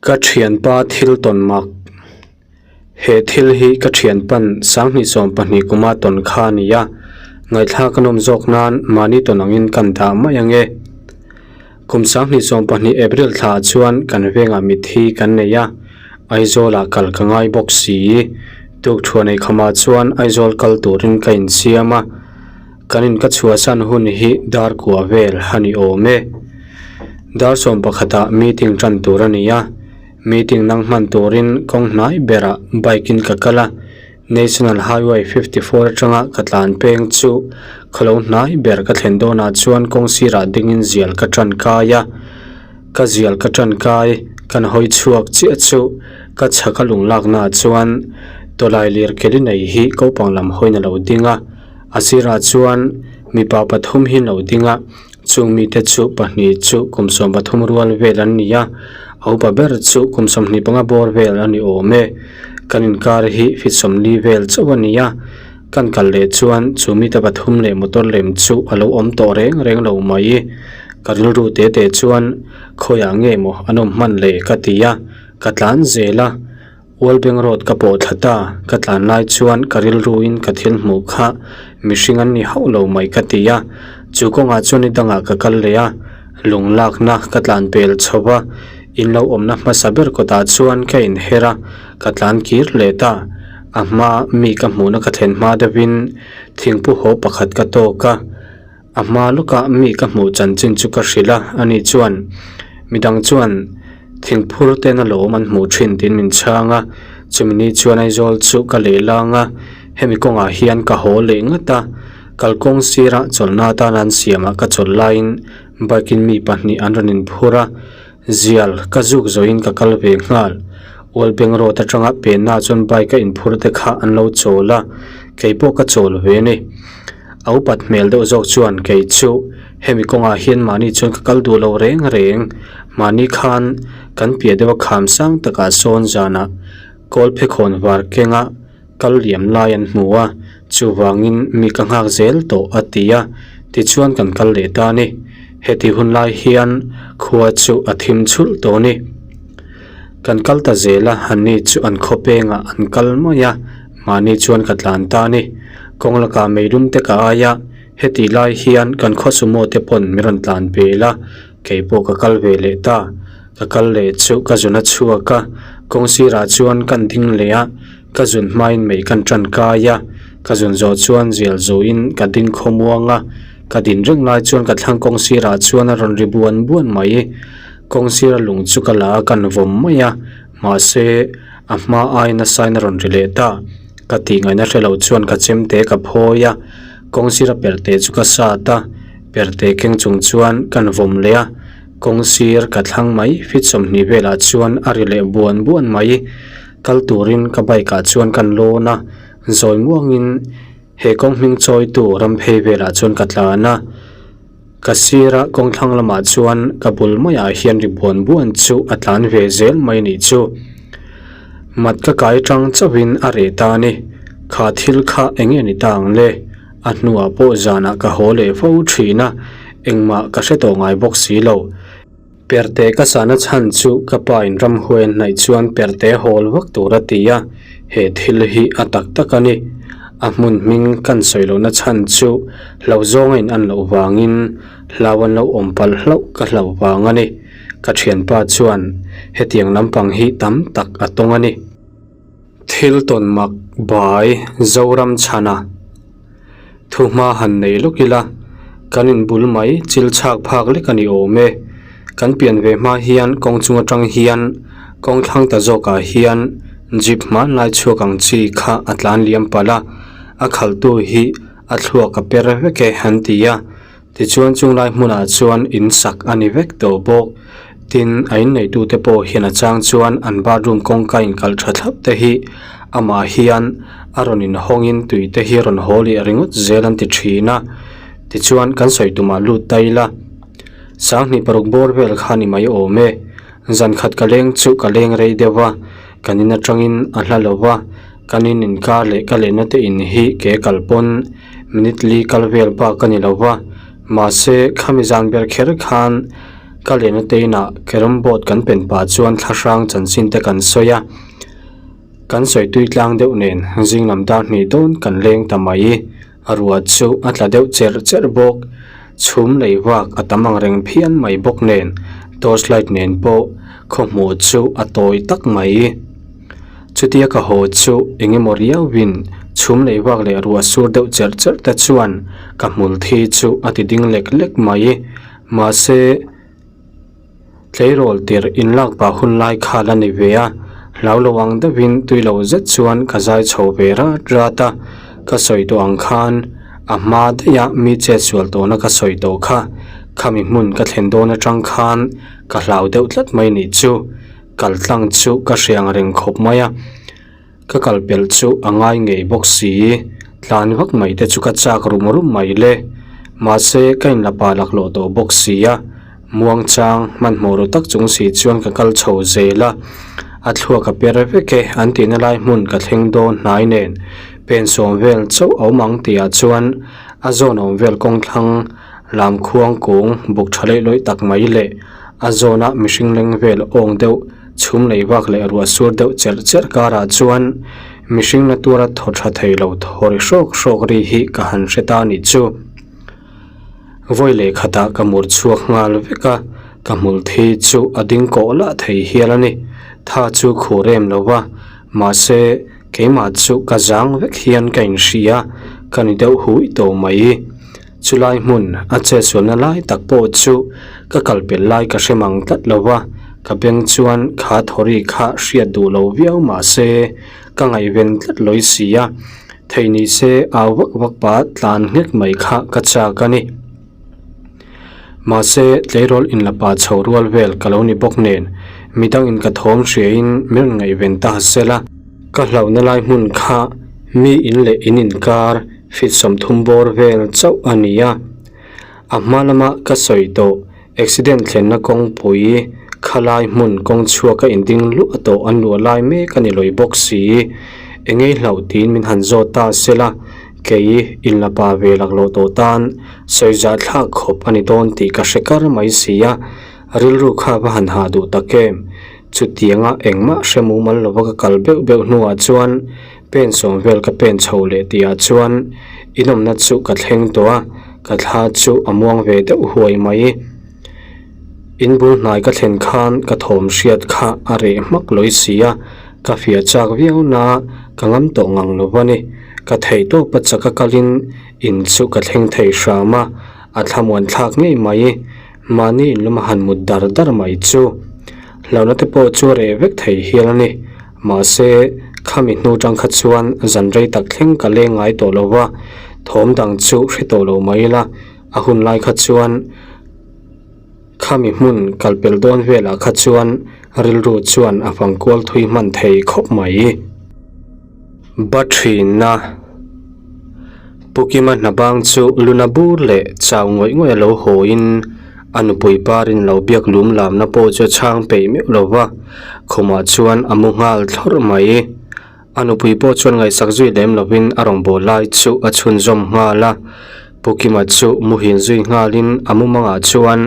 Ka thianpa thil tawn mak. He thil hi ka thianpan sanghnih sawm pahnih kuma tawn kha a ni a, ngaihthlak a nawm zawk nan mahni tawn angin kan dah mai ang e. Kum sanghnih sawm pahnih April thla ah chuan kan vengah mitthi kan nei a, Aizawlah kal ka ngai bawk si. Tukthuan ei khamah chuan Aizawl kal turin ka insiam a. Kan in ka chhuahsan hun hi dar kua vel a ni awm e. Dar sawm pakhatah meeting tan tur a ni a, meeting nang hman turin kawng hnai berah bike in ka kal a, National Highway 54 atanga ka tlan peng chu khawlo hnai ber ka thlen dawnah chuan kawng sirah dingin zial ka tan kai a, ka zial ka tan kai kan hawi chhuak chiah chu ka chhak a lung laknaah chuan tawlai lir keli nei hi kopang lam hawiin a lo ding a. A sirah chuan mipa pathum hi lo ding a, chung mite chu pahnih chu kum sawm pathum rual vel an ni a, a upa ber chu kum sawmhnih panga bawr vel a ni awm e. Kan inkar hi fit sawmli vel chauh a ni a, kan kal leh chuan chu mite pathum leh motor lem chu a lo awm tawh reng reng lo mai. Ka rilru te te chuan khawiah nge maw an awm hman le ka ti a, ka tlan zel a. Ualbeng road ka pawh thla ta, ka tlan lai chuan ka rilruin ka thil hmuh kha mihring an ni hauh lo mai ka ti a, chu kawngah chuan ni dangah ka kal leh a, lung lakna ka tlan pel chho va, in lo awmna hmasa ber kawtah chuan ka inher a, ka tlan kir leh ta, a hma mi ka hmuhna ka thlen hma deuhin thingpu haw pakhat ka tawk a, a hma lawkah mi ka hmuh chanchin chu ka hrilh a, ani chuan midang chuan thingphur ten a lawm an hmuh thin tiin min chhang a, chumi ni chuan Aizawl chu ka leh lang a, hemi kawngah hian ka haw leh ngat a, kalkawng sira chawlhna atana an siamah ka chawlh laiin bike in mi pahnih an rawn inphur a, zial ka zuk zawhin ka kal ve nghal. Ualbeng road atanga penna chuan bike a inphur te kha an lo chawl a, keipawh ka chawl ve a ni. A upat hmel deuh zawk chuan kei chu hemi kawngah hian mahni chuan ka kal duh lo reng reng. Mahni khan kan piah deuh a kham sang takah sawn zanah kawl phekhawn var kenga kal liam lai an hmu a, chuvangin mi ka nghak zel tawh a ti a, tichuan kan kal leh ta a ni. Heti hun lai hian khua chu a thim chhulh tawh a ni. Kan kal ta zel a, anni chu an khaw pengah an kal mai a, mahni chuan ka tlan ta a ni. Kawng lakah meilum te ka ai a, heti lai hian kan khaw sumo te pawn min rawn tlan pel a, kei pawh ka kal ve leh ta. Ka kal leh chu ka zun a chhuak a, kawng sirah chuan kan ding leh a, ka zun hmain mei kan tan kai a, ka zun zawh chuan zial zuin ka ding khawmuang a, ka din reng lai chuan ka thlang kawng sirah chuan a rawn ri buan buan mai. Kawng sira lung chu ka la a kan vawm mai a, mahse a hma ai nasain a rawn ri leh ta. Ka tih ngaihna hre lo chuan ka chemte ka phawi a, kawng sira perte chu ka sat a, perte keng chung chuan kan vawm leh a, kawng sir ka thlang mai fit sawmhnih velah chuan a ri leh buan buan mai. Kal turin ka bike ah chuan kan lawn a, zawi muangin he kawng hming chawitu ram phei velah chuan ka tlan a. Ka sira kawngthlang lamah chuan ka bul maiah hian ri buan buan chu a tlan ve zel mai nih chu. Mat ka kai tang chauhin a reh ta a ni. Kha thil kha eng nge ni ta ang le? A hnuah pawh zanah ka haw leh fo thin a, engmah ka hre tawh ngai bawk si lo. Perte ka sahna chhan chu ka pa in ramhuai a hnaih chuan perte hawl vak tur a ti a, he thil hi a tak tak a ni. A hmun hming kan sawi lohna chhan chu hlo zawnga in an loh vangin hlau an lo awm palh hlauh ka hlauh vang a ni. Ka thianpa chuan hetiang lampang hi tam tak a tawng a ni. Thil tawn mak bai Zoram chhana thu hma han nei lawk ila, kan inbul mai chil chhak phak lek a ni awm e. Kan pian ve hma hian kawng chung atang hian kawng thlang ta zawkah hian jeep hmanlai chhuak ang chi kha a tlan liam palh a, a khalhtu hi a thluak a per vek e an ti a. Tichuan chunglai hmunah chuan in sak a ni vek tawh bawk. Tin, a inneitute pawh hian a chang chuan an bathroom kawngka inkalh tha thlap te hi amah hian a rawn inhawngin tui te hi a rawn haw leh ringawt zel an ti thin a. Tichuan kan sawi tumah lut ta ila. Sanghnih paruk bawr vel kha ni mai awm e. Zan khat ka leng chu ka leng rei deuh va, kan in atangin a hla lo va, kan in inkar leh ka lehna te in hi ke kal pawn minute li kal vel bak a ni lo va, mahse khami zan ber kher khan. Ka lehna te inah carrom board kan pen pah chuan thlahrang chanchin te kan sawi a, kan sawi tui tlang deuh nen zing lam dar hnih dawn kan leng ta mai. A ruah chu a tla deuh cherh cherh bawk, chhum lei vak a tam ang reng phian mai bawk nen torch light nen pawh khaw hmuh chu a tawi tak mai. Chutia ka haw chu eng emaw riauin chhum lei vak leh ruah sur deuh cherh cherh te chuan ka hmul thi chu a ti ding lek lek mai. Mahse, tleirawl tirh inlak pah hun lai kha la ni ve a, hlau lo ang deuhin tui lo zet chuan ka zai chho ve rat rat a, ka sawi tawh ang khan a hma daih a mi chet sual tawhna ka sawi tawh kha, khami hmun ka thlen dawn atang khan ka hlau deuh tlat mai nih chu, kal tlang chu ka hre ang reng khawp mai a. Ka kal pelh chu a ngai ngei bawk si, tlan vak mai te chu ka chak rum rum mai le. Mahse, ka inla pa laklawh tawh bawk si a, muangchang hmanhmawh ru tak chung si chuan ka kal chho zel a. A thluak a per vek e an tihna lai hmun ka thleng dawn hnai nen pen sawm vel chauh a awm ang tihah chuan a zawn awm vel kawng thlang lam khuang kung buk tha leih lawih tak mai leh a zawna mihring leng vel awng deuh Chhum lei vak leh ruah sur deuh cherh cherh karah chuan mihring na tura thaw tha thei lo thaw ri hrawk hrawk ri hi ka han hre ta nih chu. Vawi leh khatah ka mur chhuak nghal vek a, ka hmul thi chu a ding kawh lah thei hial a ni. Tha chu khur em lo va, mahse keimah chu ka zang vek hian ka inhria, ka ni deuh hui tawh mai. Chulai hmun a chetsualna lai tak pawh chu ka kal pel lai ka hre mang tlat lo va, ka beng chuan kha thawri kha hriat duh lo viau mah se ka ngaihven tlat lawi si a, thei ni se au vak vak pah tlan nghet mai kha ka chak a ni. Mahse tleirawl inla pa chho rual vel ka lo ni bawk nen midangin ka thawm hriain min rawn ngaihven ta sela, ka hlauhna lai hmun kha mi in leh in inkar Feet 30 bawr vel chauh a ni a, a hma lama ka sawi tawh accident thlenna kawngpui khalai hmun kawng chhuak a inding luah tawh an luah lai mek a ni lawi bawk si. Engei hlauh tiin min han zawt ta sela, kei inla pa ve laklawh tawh tan sawi zah thlak khawp a ni dawn tih ka hre kar mai si a, rilru kha va han hah duh tak em? Chutianga engmah hre mumal lova ka kal beuh beuh hnuah chuan Pen sawm vel ka pen chho leh tihah chuan inawmna chu ka thleng tawh a, ka thla chu a muang ve deuh huai mai. In bul hnai ka thlen khan ka thawm hriat kha a reh hmak lawi si a, ka fiah chak viau na ka ngam tawh ngang lo va ni. Ka theih tawp a chak a kalin in chu ka thleng thei hram a, a thlamuan thlak ngei mai. Mahni inlum a han mut dar dar mai chu hlauhna te pawh chu a reh vek thei hial a ni. Mahse, khami hnu tang kha chuan zan rei tak thleng ka leng ngai tawh lo va, thawm dang chu hre tawh lo mai ila, a hun lai kha chuan khami hmun kal pel dawn velah kha chuan rilru chuan a fang kual thui hman thei khawp mai. Ba thinna Pu Kima hna bang chu luna bur leh chau ngawih ngawih a lo hawiin a nupui parin lo biak lum lamna pawh chu a chhang peih meuh lo va, khumah chuan a mu nghal thlawrh mai. A nupui pawh chuan ngaihsak zui lem lovin a rawngbâwl lai chu a chhunzawm nghal a. Pu Kima chu muhil zui nghalin a mumangah chuan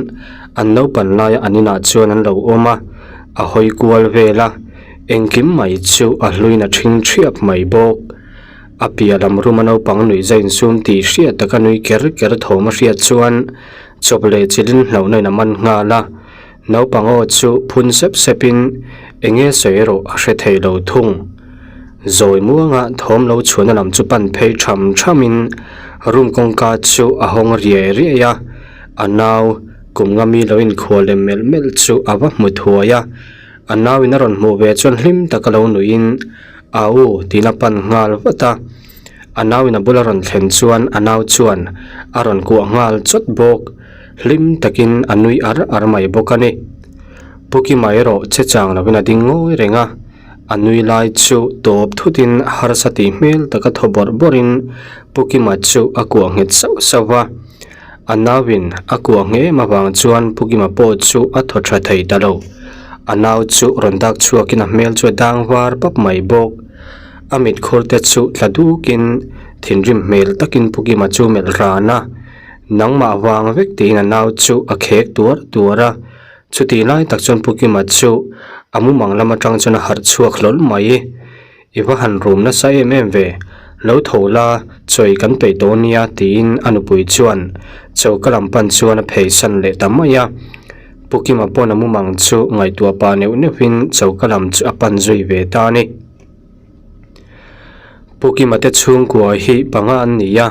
an naupan laia an inah chuan an lo awm a, a hawi kual vel a, engkim mai chu a hluin a ṭhing ṭhiap mai bawk. A piah lam room a naupang nuih zai insum tih hriat taka nui ker ker thawm a hriat chuan chawp leh chilhin hlauhna in a man nghal a, naupang aw chu phun sep sep in eng nge sawi erawh a hre thei lo thung. Zawi muanga thawm lo chhuahna lam chu pan phei tham tham in room kawngka chu a hawng riai riai a, a nau kum nga mi lo inkhua lem melh melh chu a va hmu thuai a, a nau in a rawn hmuh ve chuan hlim taka lo nuih in Au tiin a pan nghal vat a, a nauin a bula rawn thlen chuan a nau chuan a rawn kuah nghal chawt bawk, hlim takin a nui ar ar mai bawk a ni. Pu Kima erawh che chang lovin a ding ngawi reng a, a nui lai chu tawp thutin harsa tih hmel taka thaw bawrh bawrhin Pu Kima chu a kuah nghet sauh sauh va, A nauin a kuah nghe em avang chuan Pu Kima pawh chu a thaw tha thei ta lo. A nau chu rawn dak chhuakin a hmel chu a dang var pap mai bawk. A mit khur te chu tla dukin thinrim hmel takin Pu Kima chu melh ran a. Nangmah vang vek tiin a nau chu a khek tuar tuar a. Chutih lai tak chuan Pu Kima chu a mumang lam atang chuan a harh chhuak hlawl mai. I va han rum nasa em em ve, lo tho la, chawi kan peih tawh nia tiin a nupui chuan choka lam pan chuan a pheisan leh ta mai a. Pu Kima pawn a mumang chu ngaihtuah pah neuh neuhin choka lam chu a pan zui ve ta a ni. Pu Kima te chhungkua hi panga an ni a,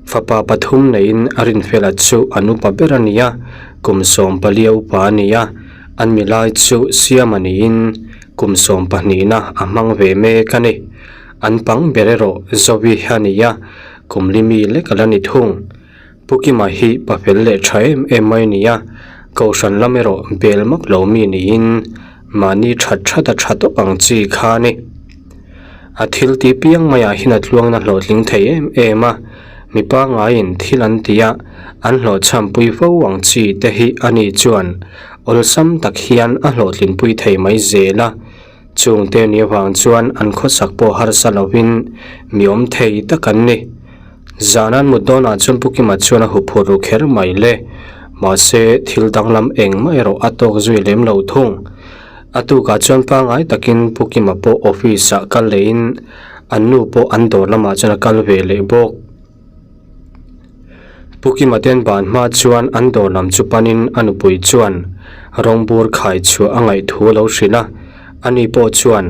fapa pathum neiin a rinfela chu an upa ber a ni a, kum 14 upa a ni a, an milai chu Siama niin kum sawmpahnihna a hmang ve mek a ni. An pang ber erawh Zovi a ni a, kum li mi lek a la ni thung. Pu Kima hi pa fel leh tha em em mai a ni a, Kohhran lam erawh bel map lo mi niin mahni that that a tha tawp ang chi kha a ni. A thil ti piang maiah hian a tluangna hlawhtling thei em em a, mi pangaiin thil an ti a, an hlawhchhampui fo ang chi te hi a ni chuan awlsam tak hian a hlawhtlinpui thei mai zel a, chungte ni avang chuan an khawsak pawh harsa lovin mi awm thei tak an ni. Zan an mut dawnah chuan Pu Kima chuan a huphurh ru kher mai le. Mahse, thil danglam engmah erawh a tawk zui lem lo thung. A tukah chuan pangngai takin Pu Kima pawh office ah kal lehin an nu pawh an dawr lamah chuan a kal ve leh bawk. Pu Kima ten ban hma chuan an dawr lam chu panin a nupui chuan rawngbur khai chhuah a ngaih thu a lo hrilh a, ani pawh chuan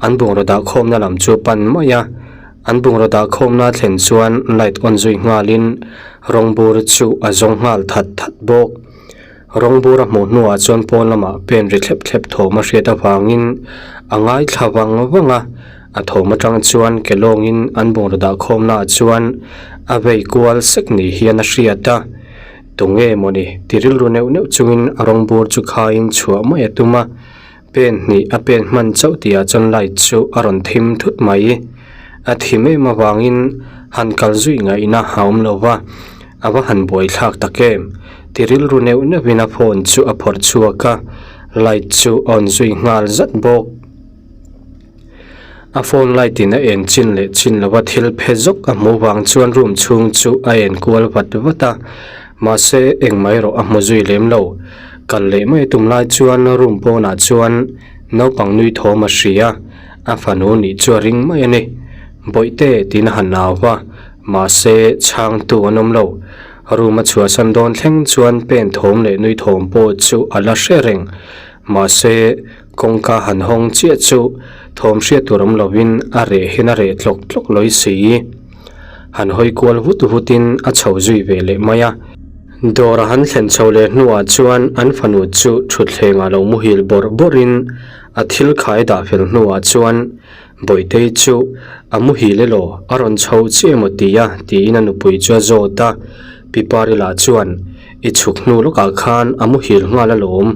an bungraw dahkhawmna lam chu a pan mai a. An bungraw dahkhawmna thlen chuan light on zui nghalin rawngbur chu a zawng nghal that that bawk. Rawngbur a hmuh hnuah chuan pawn lamah pen ri thlep thlep thawm a hriat avangin a ngaithla vang vang a, a thawm atang chuan ke lawngin an bungraw dahkhawmnaah chuan a vei kual sek ni hian a hriat a. Tunge mawni ti rilru neuh neuh chungin rawngbur chu khaiin chhuah mai a tum a. Pen hnih a pen hman chauh tihah chuan light chu a rawn thim thut mai. A thim em avangin han kal zui ngaihna a awm lo va, a va han buai thlak tak em? Ti rilru neuh neuhin a phone chu a phawrh chhuak a, light chu a on zui nghal zat bawk. A phone light in a en chin leh chin lova thil phe zawk a hmuh vang chuan room chhung chu a en kual vat vat a, mahse engmah erawh a hmu zui lem lo. Kal leh mai tum lai chuan room pawnah chuan naupang nui thawm a hria, a fanu nih chu a ring mai a ni. Bawihte tiin a han au va, mahse chhangtu an awm lo. Room a chhuahsan dawn thleng chuan pen thawm leh nui thawm pawh chu a la hre reng, mahse Kawngka han hawng chiah chu thawm hriat tur awm lovin a reh hian a reh tlawk tlawk lawi si. Han hawi kual vut vutin a chho zui ve leh mai a. Dawr a han thlen chho leh hnuah chuan an fanu chu thutthlengah lo muhil bawrh bawrhin a thil khai dah fel hnuah chuan Bawihtei chu a muhil elaw a rawn chho chiah emaw ti a tiin a nupui chu a zawt a. Pi Parila chuan I chhuk hnu lawkah khan a muhil nghal alawm,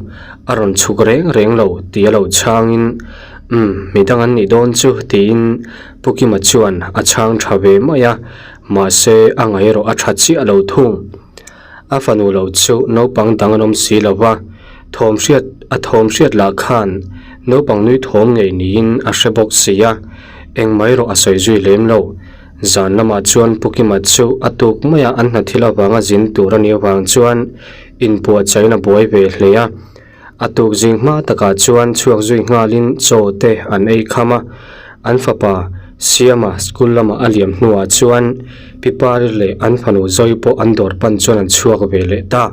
a rawn chhuk reng reng lo tih a lo chhangin, Umm, midang an nih dawn chu tiin Pu Kima chuan a chhang tha ve mai a, mahse a ngaih erawh a tha chiah lo thung. A fanu lo chu naupang dang an awm si lo va, thawm hriat a thawm hriat lah khan naupang nui thawm ngei niin a hre bawk si a, engmah erawh a sawi zui lem lo. Zan lamah chuan Pu Kima chu a tuk maia an hna thil avanga zin tur a nih avang chuan inpuahchaiin a buai ve hle a. A tuk zing hma takah chuan chhuak zui nghalin chaw te an ei kham a. An fapa Siama school lama a liam hnuah chuan Pi Pari leh an fanu Zoe pawh an dawr pan chuan an chhuak ve leh ta.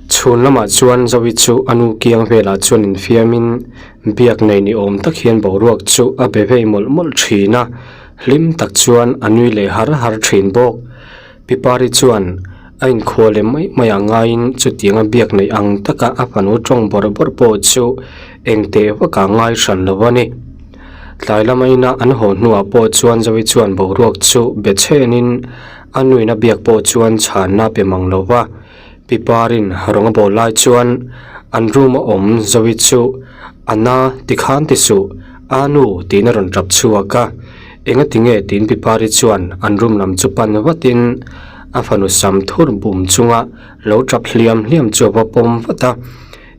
Chhun lamah chuan Zoe chu a nu kiang velah chuan infiamin Biak nei ni awm tak hian boruak chu a be vei mawlh mawlh thin a, hlim tak chuan a nui leh har har thin bawk. Pi Pari chuan a inkhua leh mai mai ah ngaiin chutianga biak neih ang taka a fanu tawng bawrh bawrh pawh chu eng teh vak ah ngai hran lo a ni. Tlai lama ina an haw hnuah pawh chuan Zoe chuan boruak chu be chhenin a nuina biak pawh chuan chhanna pe mang lo va. Pi Parin rawng a bawl lai chuan an room a awm Zoe chu a na tikhan ti suh, a nu tiin a rawn tap chhuak a. Enga tinge tiin Pi Pari chuan an room lam chu pan vatin a fanu sam thur bum chunga lo tap hliam hliam chu a va pawm vat a.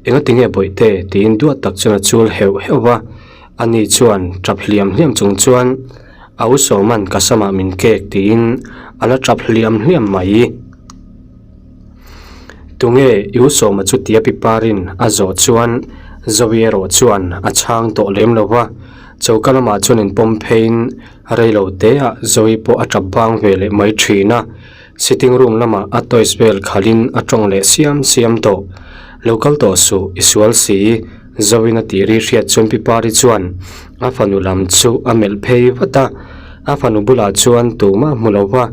Enga tinge bawihte tiin duat tak chuan a chul heuh heuh va. Ani chuan tap hliam hliam chung chuan a u Sawman ka samah min kek tiin a la tap hliam hliam mai. Tunge i u Sawma chu tia pi Parin a zawh chuan Zoe erawh chuan a chhang tawh lem lo va, choka lamah chuan inpawm pheiin rei lo teah Zoe pawh a tap bang ve leh mai thin a. Sitting room lamah a toys vel khalhin a tawng leh siam siam tawh. Lo kal tawh suh, i sual si, Zoin a tih ri hriat chuan Pi Pari chuan a fanu lam chu a melh phei vat a. A fanu bulah chuan tumah hmu lo va,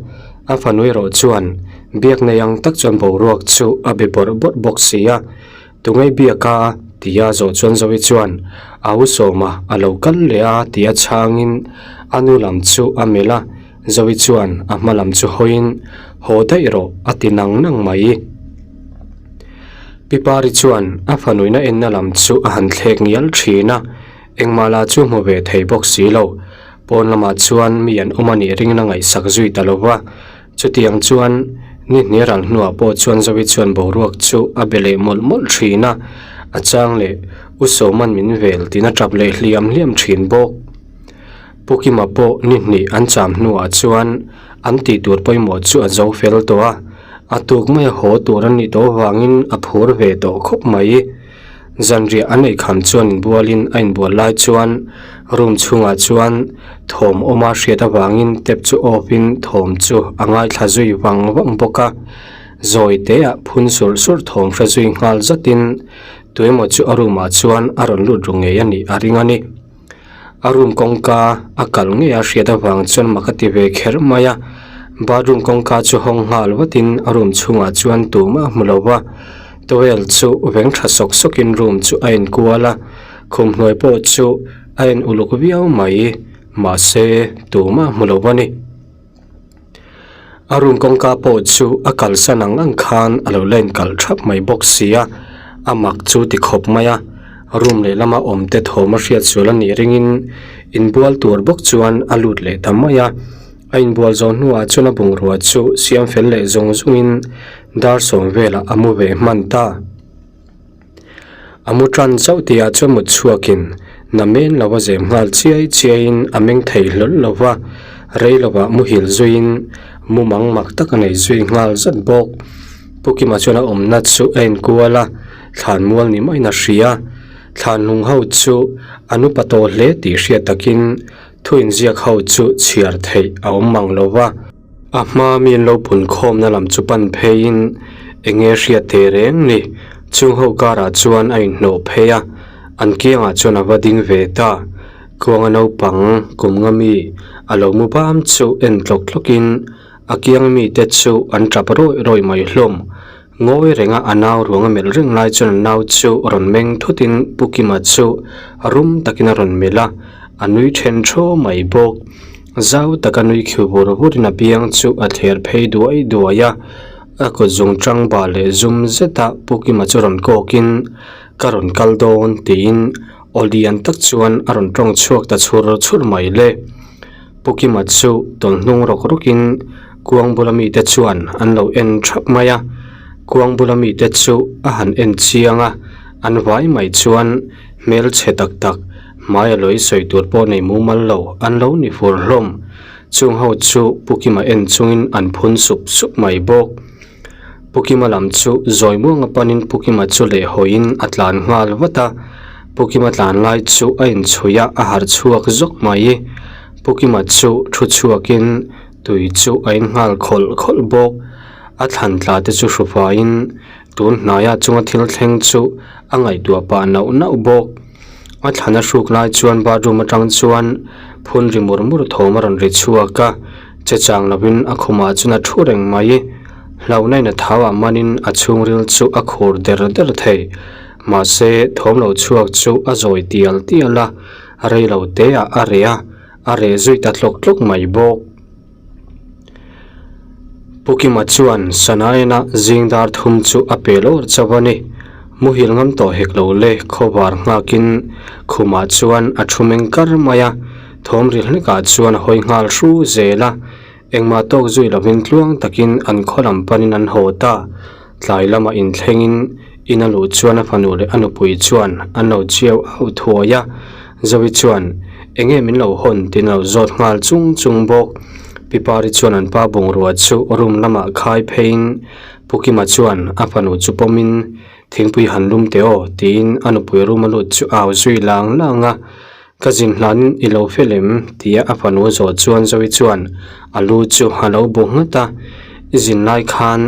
a fanu erawh chuan biak nei ang tak chuan boruak chu a be bawrh bawrh bawk si a. Tungei biak a? tia zawh chuan Zoe chuan a u Sawma a lo kal leh a tia chhangin a nu lam chu a melh a, Zoe chuan a hma lam chu hawiin haw daih rawh a ti nang nang mai. Pi Pari chuan a fanuina enna lam chu a han thlek ngial thin a, engmah lah chu hmu ve thei bawk si lo. Pawn lamah chuan mi an awm a nih ringin a ngaihsak zui ta lo va, Chutiang chuan ni hnih ral hnuah pawh chuan Zoe chuan boruak chu a be leh mawlh mawlh thin a, a chang leh U Sawman min vel tiin a tap leh hliam hliam thin bawk. Pu Kima pawh ni hnih an cham hnuah chuan an tih tur pawimawh chu a zo fel tawh a, a tuk maia haw tur a nih tawh avangin a phur ve tawh khawp mai. Zanriah an eikham chuan inbualin a inbual lai chuan room chhungah chuan thawm awma hriat avangin tap chu off in thawm chu a ngaithla zui vang vang bawk a. Zawi teah phun surh surh thawm hre zui nghal zatin tuemaw chu a room ah chuan a rawn lut ru ngei a nih a ring a ni. A room kawngka a kal ngei a hriat avang chuan mak a ti ve kher mai a, bathroom kawngka chu hawng nghal vatin a room chhungah chuan tumah a hmu lo va, towel chu veng tha sawk sawkin room chu a enkual a, khum hnuai pawh chu a en uluk viau mai, mahse tumah a hmu lo a ni. A room kawngka pawh chu a kalsan ang ang khan a lo la inkalh thap mai bawk si a, a mak chu ti khawp mai a, room lehlama awm te thawm a hriat sual a nih ringin inbual tur bawk chuan a lut leh ta mai a, a inbual zawh hnuah chuan a bungrua chu siam fel leh zawng zawngin dar sawm velah a mu ve hman ta. A mu tan chauh tihah chuan mut chhuakin na men lo a zem nghal chiai chiaiin a meng thei hlawl lo va, rei lovah muhil zuiin mumang mak tak a nei zui nghal zat bawk. Pu Kima chuan a awmna chu a enkual a, thlan mual ni maiin a hria. Thlan hlung ho chu an upa tawh hle tih hriat takin thu inziak ho chu chhiar theih a awm mang lo va. A hma mi an lo pun khawmna lam chu pan pheiin eng nge hriat teh reng ni, chung ho karah chuan a inhnawh phei a, an kiangah chuan a va ding ve ta. Kuanga naupang kum nga mi a lo mu bam chu en tlawk tlawkin a kiang mite chu an tap rawih rawih mai hlawm. Ngawi renga a nau ruang a melh reng lai chuan a nau chu rawn meng thutin Pu Kima chu rum takin a rawn melh a, a nui then thaw mai bawk. Zau taka nui khiu vur vurin a biang chu a thler phei duai duai a, a kut zung tang bah leh zum zeta Pu Kima chu rawn kawkin, Ka rawn kal dawn tiin aw lian tak chuan a rawn tawng chhuak ta chhur chhur mai le. Pu Kima chu tawlh hnung rawk rawkin kuang bula mite chuan an lo en thap mai a, kuang bula mite chu a han en chiang a, an vai mai chuan hmelchhe tak tak Hmaia lawih sawi tur pawh nei mumal lo an lo ni fur hlawm. Chung ho chu Pu Kima en chungin an phun sup sup mai bawk. Pu Kima lam chu zawi muanga panin Pu Kima chu leh hawiin a tlan nghal vat a. Pu Kima tlan lai chu a inchhui a, a harh chhuak zawk mai. Pu Kima chu thu chhuakin tui chu a in nghal khawlh khawlh bawk. A thlan tla te chu hru faiin tun hnaia chunga thil thleng chu a ngaihtuah pah nauh nauh bawk. A thlan a hruk lai chuan bathroom atang chuan phun ri mur mur thawm a rawn ri chhuak a, che chang lovin a khumah chuan a thu reng mai. Hlauhna in a thau ah manin a chhungril chu a khur der der thei. Mahse, thawm lo chhuak chu a zawi tial tial a, rei lo te ah a reh a, a reh zui ta tlawk tlawk mai bawk. Pu Kima chuan Sanaena zing dar thum chu a pe lawr chauh a ni. Muhil ngam tawh hek lo le khawvar nghakin khumah chuan a thu meng kar mai a, thawm ri hlekah chuan a hawi nghal hru zel a. Engmah tawk zui lovin tluang takin an khaw lam panin an haw ta. Tlai lamah inthlengin in a luh chuan a fanu leh a nupui chuan an lo chiau au thuai a, Zoe chuan, Enge min lo hawn? tiin a lo zawt nghal chung chung bawk. Pi Pari chuan an pa bungrua chu room lamah khai pheiin Pu Kima chuan a fanu chu pawmin thingpui han lum teh aw tiin a nupui room a lut chu au zui lang lang a. Ka zin hlanin i lo fel em? tia a fanu zawh chuan Zoe chuan a lu chu a lo bu nghat a, I zin lai khan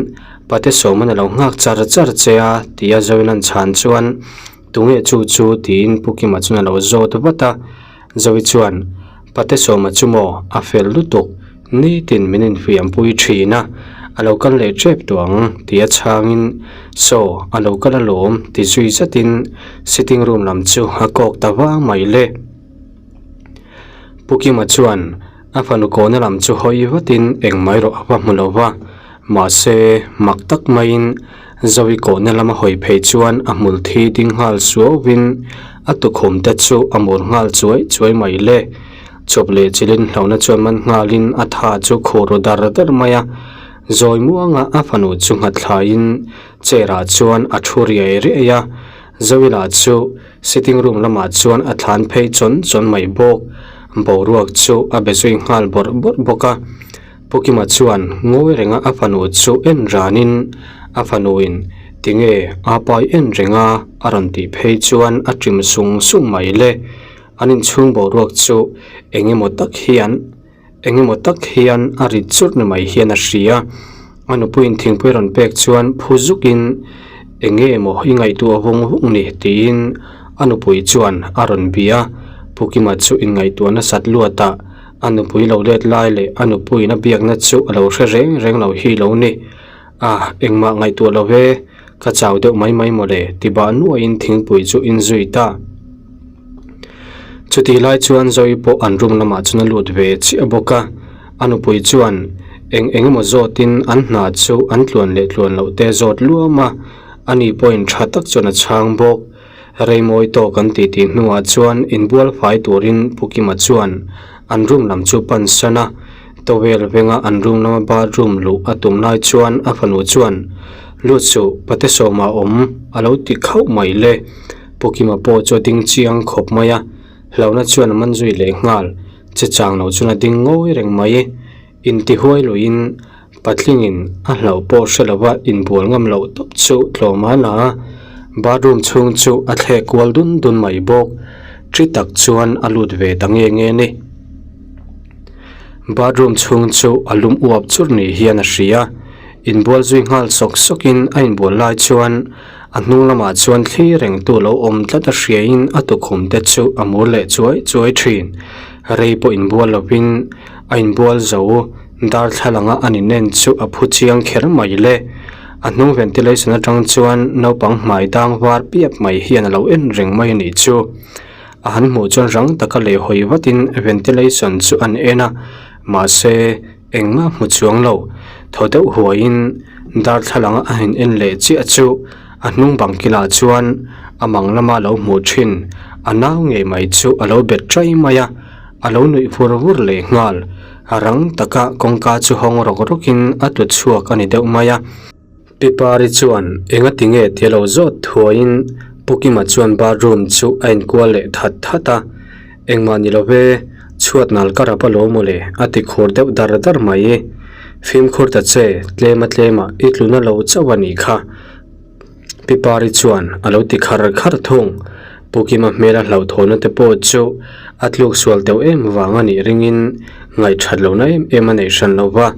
pate sawman a lo nghak char char che a tia Zoe-in an chhan chuan Tunge chu chu? tiin Pu Kima chuan a lo zawt vat a, Zoe chuan Pate sawma chu maw a fel lutuk, nitin min infiampui thin a, a lo kal leh tep tawh ang tia chhangin Saw a lo kal alawm ti zui zatin Sitting room lam chu a kawk ta vang mai le. Pu Kima chuan a fanu kawhna lam chu hawi vatin engmah erawh a va hmu lo va, mahse mak tak maiin Zoe kawhna lama hawi phei chuan a hmul thi ding nghal suauvin a tukhum te chu a mur nghal chuai chuai mai le. Chawp leh chilin hlauhna chuan man nghalin a tha chu khur ru dar dar mai a, zawi muanga a fanu chu nghat thlaiin chair ah chuan a thu riai riai a. Zoila chu sitting room lamah chuan a thlan phei chawn chawn mai bawk. Boruak chu a be zui nghal bawrh bawrh bawk a. Pu Kima chuan ngawi renga a fanu chu en ranin a fanuin tinge a pai en renga a rawn tih phei chuan a ṭim sung sung mai le. An inchhung boruak chu eng emaw tak hian Eng emaw tak hian a rit churh ni mai hian a hria. A nupuiin thingpui rawn pek chuan phu zukin eng nge emaw i ngaihtuah vung vung ni tiin a nupui chuan a rawn bia. Pu Kima chu inngaihtuah nasat luatah a nupui lo let lai leh a nupuiin a biakna chu a lo hre reng reng lo hi lo ni. A, engmah ngaihtuah lo ve, ka chau deuh mai mai mawle ti bah nuaiin thingpui chu in zui ta. Chutih lai chuan Zoe pawh an room lamah chuan a lut ve chiah bawk a, a nupui chuan eng eng emaw zawtin an hna chu an tluan leh tluan loh te zawt luam a, ani pawhin tha tak chuan a chhang bawk. Reimawi tawk an tih tih hnuah chuan inbual fai turin Pu Kima chuan an room lam chu pan san a, towel venga an room lama bathroom luh a tum lai chuan a fanu chuan, Lut suh, pate sawma awm a lo ti khauh mai le. Pu Kima pawh chu a ding chiang khawp mai a, hlauhna chuan a man zui leh nghal, che chang lo chuan a ding ngawi reng mai. Intihuai luiin patlingin a hlauh pawh hre lova inbual ngam loh tawp chu tlawm a la a, bathroom chhung chu a thlek kual dun dun mai bawk. Ṭi tak chuan a lut ve ta nge nge ni. Bathroom chhung chu a lum uap churh ni hian a hria. Inbual zui nghal sawk sawkin a inbual lai chuan A hnung lamah chuan thli rengtu lo awm tlat a hriain a tukhum te chu a mur leh chuai chuai thin. Rei pawh inbual lovin a inbual zo, darthlalanga a ninen chu a phu chiang kher mai le. A hnung ventilation atang chuan naupang hmai dang var piap mai hian a lo en reng mai a nih chu. A han hmuh chuan rang taka lehhawi vatin ventilation chu an en a, mahse, Engmah hmu chuang lo, thaw deuh huaiin darthlalanga a han en leh chiah chu a hnung bang kilah chuan a mang lama lo hmuh thin a nau ngei mai chu a lo bet ṭai mai a, a lo nuih vur vur leh nghal. Rang taka kawngka chu hawng rawk rawkin a tlu chhuak a ni deuh mai a. Pi Pari chuan enga ti nge ti lo zawt thuaiin Pu Kima chuan bathroom chu a inkual leh that that a, Engmah ni lo ve, chhuat nal ka rap alawm mawle a ti khur deuh dar dar mai. Fimkhur ta che, tlema tlema i tluna lo chauh a nih kha. Pi Pari chuan a lo ti khar khar thung. Pu Kima hmela hlauhthawhna te pawh chu a tluk sual deuh em vang a nih ringin ngaihthat lohna em em a neih hran lo va.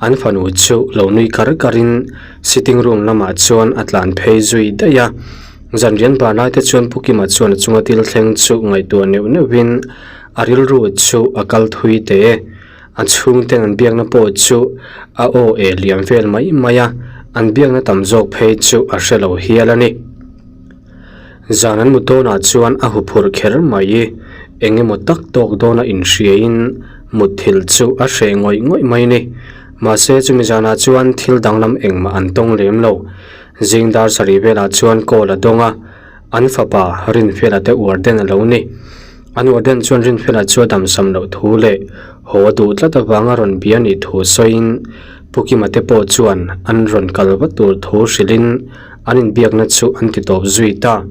An fanu chu lo nui kar karin sitting room lamah chuan a tlan phei zui daih a. Zanrian bar lai te chuan Pu Kima chuan a chunga thil thleng chu ngaihtuah neuh neuhin a rilru chu a kal thui teh e. A chhungten an biakna pawh chu a aw eh liam vel mai mai a, an biakna tam zawk phei chu a hre lo hial a ni. Zan an mu dawnah chuan a huphurh kher mai. Eng emaw tak tawk dawna inhriain mutthilh chu a hreh ngawih ngawih mai ni. Mahse chumi zanah chuan thil danglam engmah an tawng lem lo. Zing dar sarih velah chuan call a dawng a, an fapa Rinfela te uar den a lo ni. An uar den chuan Rinfela chu a damsam loh thu leh haw a duh tlat avanga rawn bia nih thu sawiin Pu Kima te pawh chuan an rawn kal vat tur thu hrilhin An inbiakna chu an ti tawp zui ta.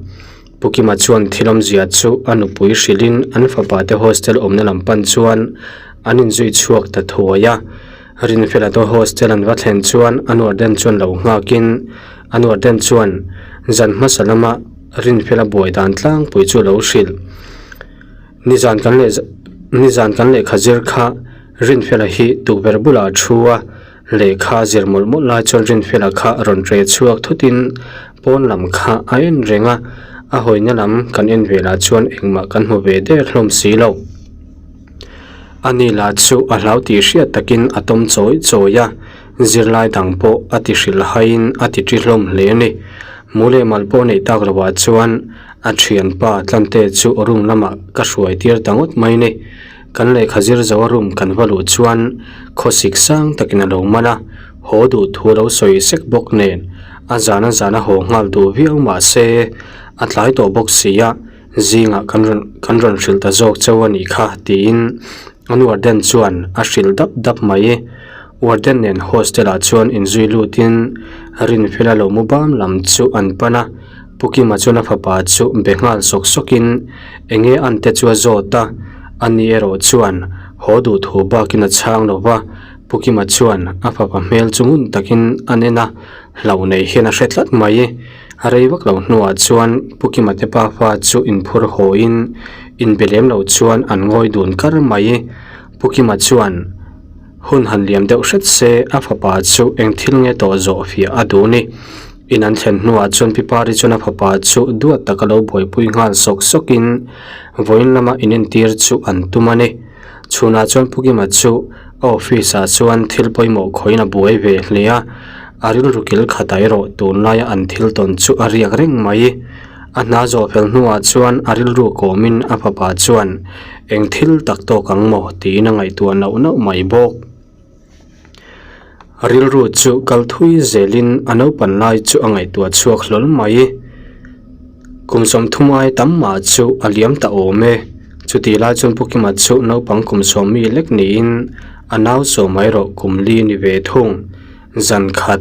Pu Kima chuan thil awmzia chu a nupui hrilhin an fapa te hostel awmna lam pan chuan An inzui chhuak ta thuai a. Rinfela te hostel an va thlen chuan an warden chuan lo nghakin an warden chuan zan hmasa lama Rinfela buai dan tlangpui chu a lo hrilh. Nizan kan leh nizan kan lehkha zir kha Rinfela hi tukverh bulah a thu a, lehkha zir mawlh mawlh lai chuan Rinfela kha rawn ṭe chhuak thutin pawn lam kha a en reng a, a hawina lam kan en velah chuan engmah kan hmu ve der hlawm si lo. Ani lah chu a hlau tih hriat takin a tawm chawi chawi a, zirlai dang pawh a ti hrilh haiin a ti ṭi hlawm hle a ni. Mu leh mal pawh neih tak lohah chuan a ṭhianpa Tlante chu room lamah ka hruai tir ta ngawt mai ni. Kan lehkha zir zo a room kan va luh chuan khawsik sang takin a lo man a, haw duh thu a lo sawi sek bawk nen a zana zana haw nghal duh viau mah se a tlai tawh bawk si a. Zingah kan rawn kan rawn hrilh ta zawk chauh a nih kha tiin an warden chuan a hrilh dap dap mai. Warden nen hostel ah chuan inzui lutin Rinfela lo mu bam lam chu an pan a, Pu Kima chuan a fapa chu be nghal sawk sawkin enge an te chu a zawt a, ani erawh chuan haw duh thu bakin a chhang lo va, Pu Kima chuan a fapa hmel chu ngun takin an en a, hlauh nei hian a hre tlat mai. A rei vak lo hnuah chuan Pu Kima te pafa chu inphur hawiin inbe lem lo chuan an ngawi dun kar mai. Pu Kima chuan hun han liam deuh hret se a fapa chu eng thil nge tawh zawh fiah a duh ni. In an thlen hnuah chuan Pi Pari chuan a fapa chu duat taka lo buaipui nghal sawk sawkin vawiin lama inentir chu an tum a ni. Chhunah chuan Pu Kima chu a office ah chuan thil pawimawh khawiin a buai ve hle a, a rilru kil khatah erawh tunlaia an thil tawn chu a riak reng mai. A hna zawh fel hnuah chuan a rilru kawmin a fapa chuan eng thil tak tawk ang maw tiin a ngaihtuah nauh nauh mai bawk. A rilru chu kal thui zelin a naupan lai chu a ngaihtuah chhuak hlawl mai. Kum 30 ai tam mah chu a liam ta awm e. Chutih lai chuan Pu Kima chu naupang kum 10 mi lek niin a nau sawm erawh kum li ni ve thung. Zan khat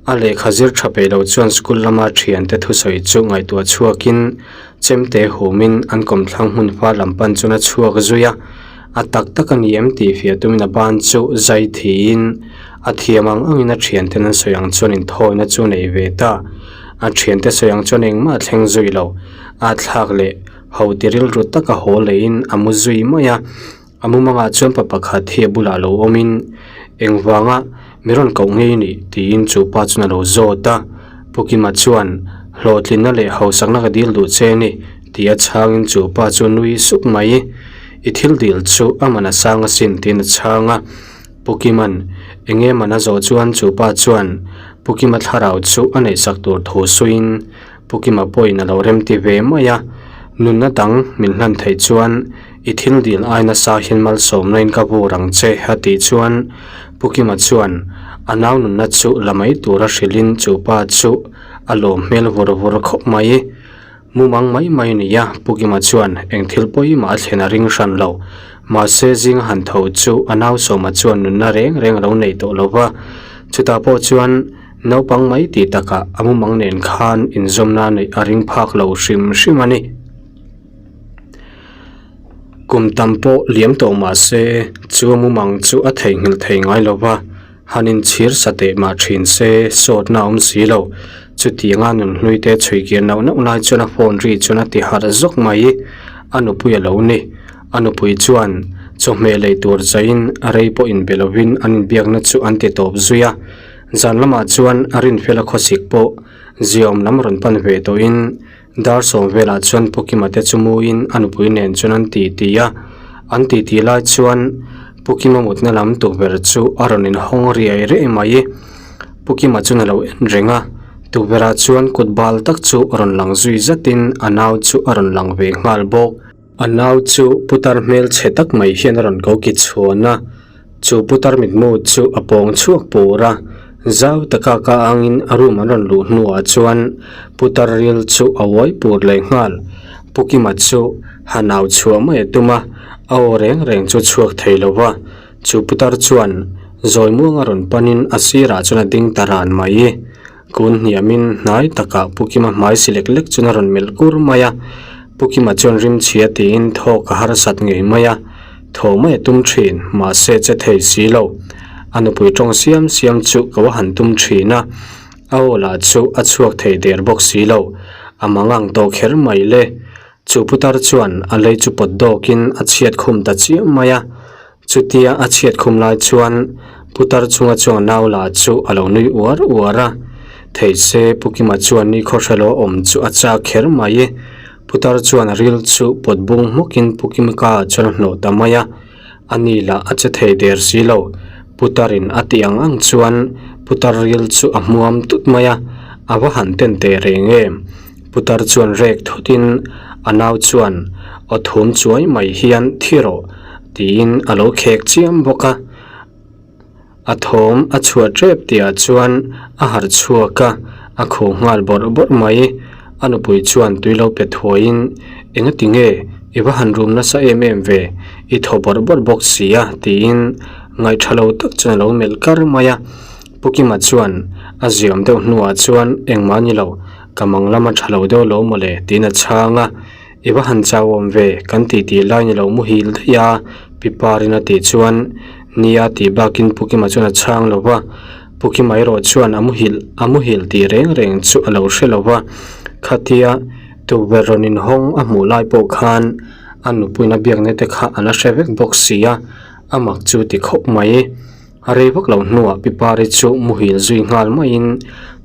a lehkha zir tha peih lo chuan school lama thiante thusawi chu ngaihtuah chhuakin chemte humin an kawmthlang hmun fa lam pan chuan a chhuak zui a. A tak tak a ni em tih fiah tumin a ban chu zai thiin a thiam ang angin a thianten an sawi ang chuan inthawina chu nei ve ta. A thiante sawi ang chuan engmah a thleng zui lo. A thlak leh ho ti rilru taka haw leiin a mu zui mai a. A mumangah chuan pa pakhat hi a bulah lo awmin engvanga mi rawn koh ngei ni tiin chu pa chuan a lo zawt a. Pu Kima chuan hlawhtlinna leh hausakna ka dil duh che ni tia chhangin chu pa chu nui sup mai. I thil dil chu a man a sang asin tiin a chhang a. Pu Kima'n eng nge man a zawh chuan chu pa chuan Pu Kima thlarau chu a neihsak tur thu suiin Pu Kima pawhin a lo remti ve mai a. Nunna dang min hlan theih chuan i thil dil ai nasa hian malsawmna in ka vur ang che a tih chuan Pu Kima chuan a nau nunna chu la mai tura hrilhin chu pa chu a lawm hmel vur vur khawp mai. Mumang mai mai a ni a, Pu Kima chuan eng thil pawimah a thlen a ring hran lo. Mahse zinga han tho chu a nau Sawma chuan nunna reng reng a lo nei tawh lo va. Chutah pawh chuan naupang mai tih takah a mumang nen khan inzawmna neih a ring phak lo hrim hrim a ni. Kum tam pawh liam tawh mah se chu a mumang chu a theihnghilh thei ngai lo va. Han inchhir sa teh mah thin se, sawtna a awm si lo. Chutianga nunhlui te chhui kir nauh nauh lai chuan a phone ri chuan a ti harh zawk mai. A nupui a lo ni. A nupui chuan chawhmeh lei tur chaiin a rei pawh inbe lovin an inbiakna chu an ti tawp zui a. Zan lamah chuan a rinfela khawsik pawh ziaawm lam rawn pan ve tawhin Dar sawm velah chuan Pu Kima te chu muin a nupui nen chuan an ti ti a, an ti ti lai chuan Pu Kima mutna lam tukverh chu a rawn inhawng riai riai mai. Pu Kima chuan a lo en reng a, tukverh ah chuan kut bal tak chu rawn lang zui zatin a nau chu a rawn lang ve nghal bawk. A nau chu putar hmel chhe tak mai hian a rawn ko ki chhuan a, chu putar mitmu chu a pawng chhuak pur a, zau taka ka angin a room an rawn luh hnuah chuan putar ril chu a uai pur leh nghal. Pu Kima chu ha nau chhuah mai a tum a, a aw reng reng chu chhuak thei lo va, chu putar chuan zawi muanga rawn panin a sirah chuan a ding ta ran mai. Kun hniamin hnai takah Pu Kima hmai si lek lek chuan a rawn melh kur mai a, Pu Kima chuan rimchhia tiin thawk a harsat ngei mai a. Thaw mai a tum thin, mahse che thei si lo. A nupui tawng siam siam chu ko a han tum thin a, a aw lah chu a chhuak thei der bawk si lo. A mangang tawh kher mai le. Chu putar chuan a lei chu pawt dawkin a chhiat khum ta chiam mai a. Chutia a chhiat khum lai chuan putar chunga chuang nau lah chu a lo nui uar uar a. Thei se Pu Kima chuan ni khawhrelo awm chu a chak kher mai. Putar chuan a ril chu pawt bung hmawkin Pu Kima ka chuan a hnawh ta mai a. A ni lah a che thei der si lo. Putarin a tih ang ang chuan putar ril chu a hmuam tut mai a, a va han ten teh reng em? Putar chuan rek thutin a nau chuan aw thum chuai mai hian thi rawh tiin a lo khek chiam bawk a. A thawm a chhuah tep tihah chuan a harh chhuak a, a khuh nghal bawrh bawrh mai. A nupui chuan tui lo pe thuaiin, Engati nge i va han rum nasa em em ve, i thaw bawrh bawrh bawk si a tiin ngaihṭha lo tak chuan a lo melh kar mai a. Pu Kima chuan a ziam deuh hnuah chuan engmah ni lo, ka mang lama ṭha lo deuh lo mawle tiin a chhang a. I va han chau awm ve, kan tih tih lai ni lo muhil daih a, Pi Parin a tih chuan nia tih bakin Pu Kima chuan a chhang lo va. Pu Kima erawh chuan a muhil a muhil tih reng reng chu a lo hre lo va. Khatia tukverh rawn inhawng a hmuh lai pawh khan a nupuina biakna te kha a la hre vek bawk si a, a mak chu ti khawp mai. A rei vak lo hnuah Pi Pari chu muhil zui nghal maiin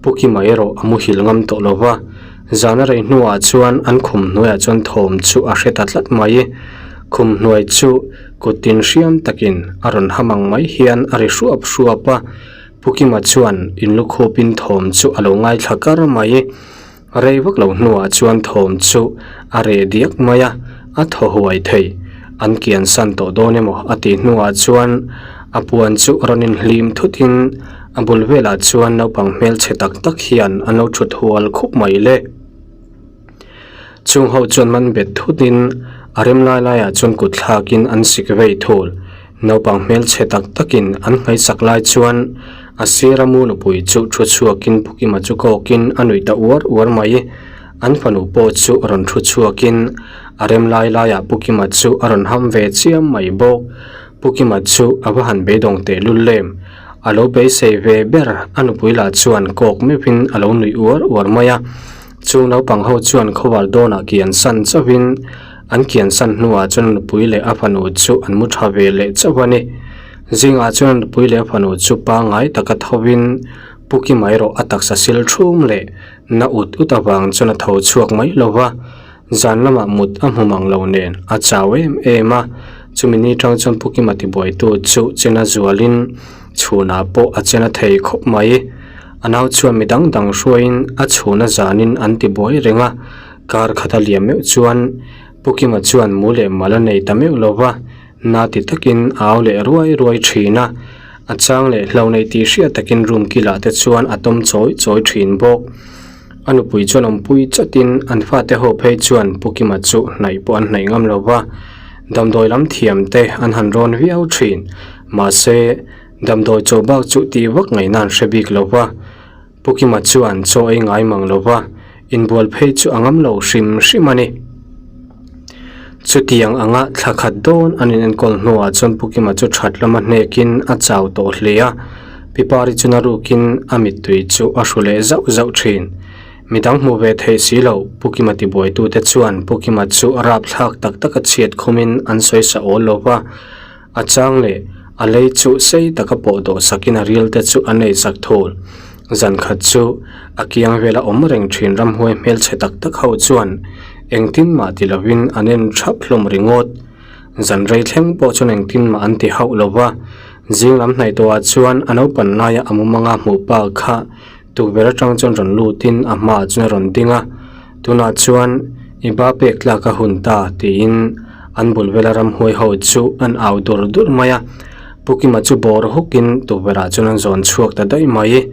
Pu Kima erawh a muhil ngam tawh lo va. Zan a rei hnuah chuan an khum hnuaiah chuan thawm chu a hre ta tlat mai. Khum hnuai chu kut tin hriam takin a rawn ham ang mai hian a ri hruap hruap a. Pu Kima chuan inlukhupin thawm chu a lo ngaithla kar mai. Rei vak lo hnuah chuan thawm chu a reh diak mai a, a thaw huai thei. An kian san tawh dawn emaw a tih hnuah chuan a puan chu rawn inhlim thutin a bul velah chuan naupang hmelchhe tak tak hian an lo thut hual khup mai le. Chung ho chuan man bet thutin a rem lai laiah chuan kut thlakin an sik vei thul. Naupang hmelchhe tak takin an hmaisak lai chuan a sira mu nupui chu thu chhuakin Pu Kima chu kawkin a nuih ta uar uar mai. An fanu pawh chu rawn thu chhuakin a rem lai laiah Pu Kima chu a rawn ham ve chiam mai bawk. Pu Kima chu a va han beidawng teh lul lem. A lo beisei ve ber a nupui lah chuan kawk meuhin a lo nuih uar uar mai a. Chu naupang ho chuan khawvar dawnah kian san chauhin an kian san hnuah chuan a nupui leh a fanu chu an mu tha ve leh chauh a ni. Zingah chuan a nupui leh a fanu chu pangngai taka thovin Pu Kima erawh a taksa sil thum leh na ut ut avang chuan a tho chhuak mai lo va, zan lamah mut a hmu mang lo nen a chau em em a. Chumi ni tang chuan Pu Kima tibuaitu chu chena zualin chhunah pawh a chena thei khawp mai. A nau chuan mi dang dang hruaiin a chhuna zanin an ti buai reng a, kar khat a liam meuh chuan Pu Kima chuan mu leh mal a nei ta meuh lo va, na ti takin a au leh ruai ruai thin a, a chang leh hlo nei tih hriat takin room kilah te chuan a tawm chawi chawi thin bawk. A nupui chuan awmpui chatin an fate ho phei chuan Pu Kima chu hnaih pawh an hnaih ngam lo va, damdawi lam thiam te an han rawn viau thin, mahse, Damdawi chaw bak chu tih vak ngaihna an hre bik lo va, Pu Kima chuan chaw ei ngai mang lo va, inbual phei chu a ngam lo hrim hrim a ni. Chutiang anga thla khat dawn an inenkawl hnuah chuan Pu Kima chu that lama hnekin a chau tawh hle a, Pi Pari chu na rukin a mittui chu a hru leh zauh zauh thin. Midang hmu ve theih si lo, Pu Kima tibuaitute chuan Pu Kima chu rapthlak tak taka chhiat khumin an sawi sa awl lo va, A chang leh a lei chu sei taka pawh dawh sakin a ril te chu a nei sak thul. Zan khat chu a kiang vela awm reng thin ramhuai hmelchhe tak tak ho chuan engtin mah ti lovin an en thap hlawm ringawt. Zan rei thleng pawh chuan engtin mah an ti hauh lo va. Zing lam hnaih tawhah chuan a naupan laia a mumanga hmuh pa kha tukverh atang chuan rawn lutin a hmaah chuan a rawn ding a. Tunah chuan i ba pek tlak a hun ta tiin an bul vela ramhuai ho chu an au dur dur mai a. Pu Kima chu bawr hukin tukverhah chuan an zawn chhuak ta daih mai.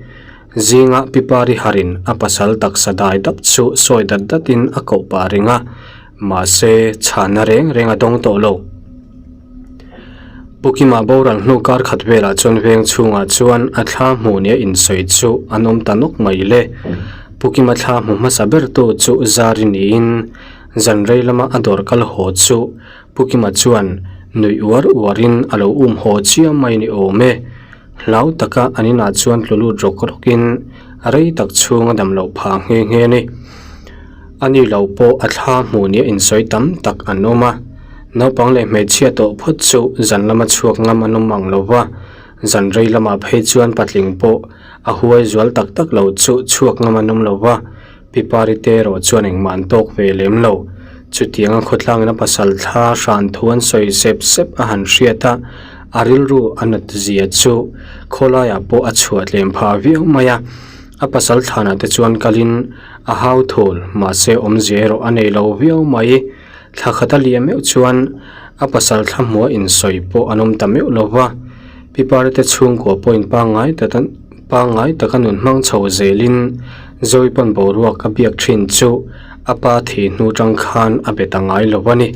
Zinga Pi Pari harin a pasal taksa dai dap chu sawi dat datin a koh pah ring a, mahse chhanna reng reng a dawng tawh lo. Pu Kima boral hnu kar khat velah chuan veng chhungah chuan a thla hmuh nia insawi chu an awm ta nawk mai le. Pu Kima thla hmu hmasa bertu chu Zari niin zan rei lama a dawr kal haw chu Pu Kima chuan Nuih uar uarin a lo um haw chiam mai ni awm e. Hlau taka an inah chuan tlu lut rawk rawkin rei tak chhung a dam loh phah nghe nghe a ni. A ni lo pawh a thla hmuh nia insawi tam tak an awm a. Naupang leh hmeichhia tawh phawt chu zan lama chhuak ngam an awm ang lo va, zan rei lamah phei chuan patling pawh a huai zual tak tak lo chu chhuak ngam an awm lo va. Pi Pari te erawh chuan engmah an tawk ve lem lo. Chutianga khawtlangin a pasal thla hran thu an sawi sep sep a han hriat a, a rilru a nat zia chu khawlaiah pawh a chhuah tlem phah viau mai a. A pasal thlanah te chuan kalin a hau thul, mahse awmzia erawh a nei lo viau mai. Thla khat a liam meuh chuan a pasal thla hmuha insawi pawh an awm ta meuh lo va. Pi Pari te chhungkua pawh in pangngai ta Pangngai taka nun hmang chho zelin Zoe pawn boruak a biak thin chu a pa thi hnu tang khan a be ta ngai lo a ni.